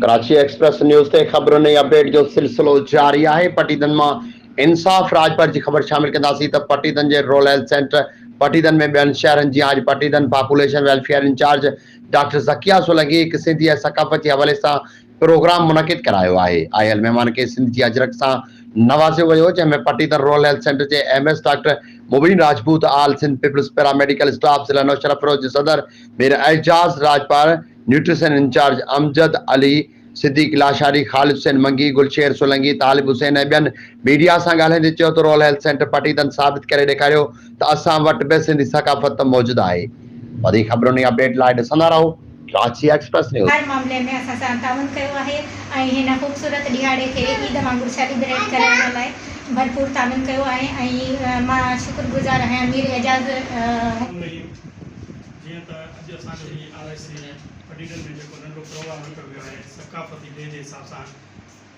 Karachi express news تي خبرن ۽ update جو سلسلو جاري آهي. پٽيدن مان انصاف راڄپر جي خبر شامل ڪنداسين ته پٽيدن جي رورل هيلٿ سينٽر پٽيدن ۾ ٻين شهرن جيان اڄ Padidan population welfare incharge doctor Zakia Solangi هڪ سنڌي ۽ ثقافت جي حوالي سان پروگرام منعقد ڪرايو آهي. آيل مهمان کي سنڌ جي اجرڪ سان نوازيو ويو جنهن ۾ پٽيدن رورل هيلٿ سينٽر جي M S doctor Mubeen Rajput, all Sindh peoples paramedical staff ضلع نوشهروفيروز جي صدر Mir Ejaz Rajpar, nutrition incharge Amjad Ali, Siddique Lashari, Khalid Hussain Mangi, Gulsher Solangi, Talib Hussain ۽ ٻين ميڊيا سان ڳالهائيندي چيو ته رورل هيلٿ سينٽر پٽيدن ثابت ڪري ڏيکاريو ته اسان وٽ به سنڌي ثقافت موجود آهي. وڌيڪ خبرن ۽ اپڊيٽ لاء ڏسندا رهو ڪراچي ايڪسپريس نيوز. هر معاملي ۾ اسان سان تعاون ڪيو آهي ۽ هن خوبصورت ڏهاڙي کي عيد وانگر سيليبريٽ ڪرائڻ لاء ڀرپور تعاون ڪيو آهي ۽ مان شڪر گذار آهيان مير اعجاز. جيئن ته اڄ اسان جو هي آر I سي پڊيڊن ۾ جيڪو ننڍڙو پروگرام رکيو ويو آهي ثقافتي ڊي جي حساب سان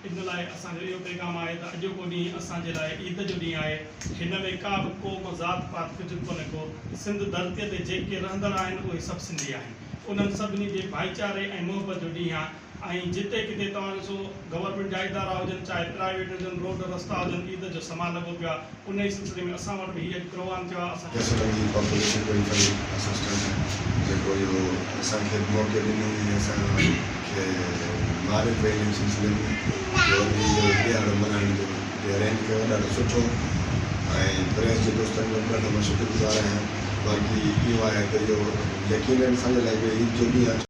ان لاء اسان جو اهو پيغام آهي ته اڄوڪو ڏينهن اسان جي لاء عيد جو ڏينهن آهي هن ۾ ڪا به قوم ذات پات ڪجهه به ڪونهي ڪو سنڌ ڌرتيء تي جيڪي رهندڙ آهن اهي سڀ سنڌي آهن انهن سڀني جي ڀائيچاري ۽ محبت جو ڏينهن آهي ۽ جتي ڪٿي توهان ڏسو گورنمينٽ جا ادارا هجن چاهي پرائيويٽ هجن روڊ رستا هجن عيد جو سمان لڳو پيو آهي انهي سلسلي ۾ اسان وٽ به هي اڄ پروگرام ٿيو آهي اسان. سولنگي پاپوليشن ويلفيئر اسسٽنٽ جيڪو اهو اسان کي موقعو ڏنو ۽ اسان کي معرف وئي ان سلسلي ۾ جو اڄ اهو ڏهاڙو ملهائڻ جو ارينج ڪيو ڏاڍو سٺو ۽ پريس جي دوستن جو به ڏاڍو مان شڪر گذار آهيان باقي اهو آهي ته اهو يقينن اسان جي لاء به عيد جو ڏينهن آهي.